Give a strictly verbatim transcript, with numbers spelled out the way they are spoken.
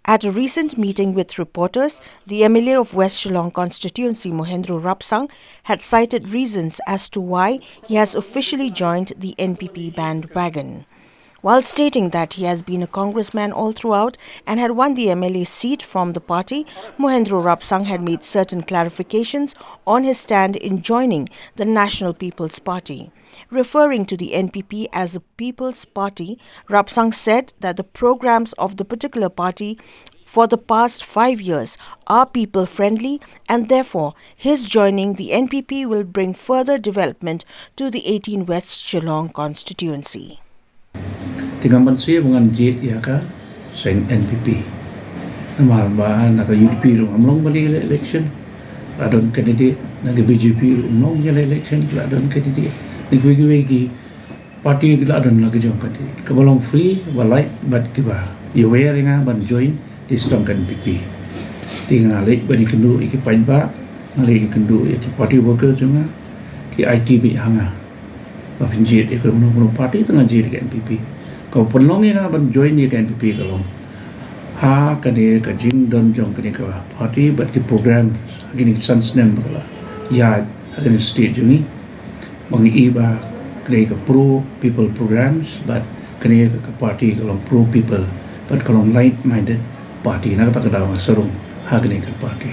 At a recent meeting with reporters, the M L A of West Shillong constituency, Mohendro Rapsang, had cited reasons as to why he has officially joined the N P P bandwagon. While stating that he has been a congressman all throughout and had won the M L A seat from the party, Mohendro Rapsang had made certain clarifications on his stand in joining the National People's Party. Referring to the N P P as a people's party, Rapsang said that the programs of the particular party for the past five years are people friendly, and therefore his joining the N P P will bring further development to the eighteen West Shillong constituency. Te ngam banse ba ngan jied ïa ka seng N P P. Namar ba na ka U D P ruh ngam long ban ïaleh election. La don candidate, na ka B J P ruh ngam long ïaleh election, la don candidate. Na kiwei kiwei ki party ki la don la ka jong candidate. Kaba long free, ba lait bad kiba ïawer ïa nga ban join, te sdang ka N P P. Te nga leit ban ïakynduh ïa ki paidbah, nga leit ïakynduh ïa ki party worker jong nga, ki aiti beit ha nga ba phin jied ïa kano kano party, te nga jied ïa ka N P P. Kaba pynlong ïa nga ban join ïa ka N P P ka long ha kane ka jingdon jong kane ka party bad ki program ha kine ki san snem ba ka la ïaid ha kane ka state jong ngi. Ba ngi i ba kane ka pro people programs bad kane ka party ka long pro people bad ka long like-minded party. Na kata ka daw nga sarong ha kane ka party.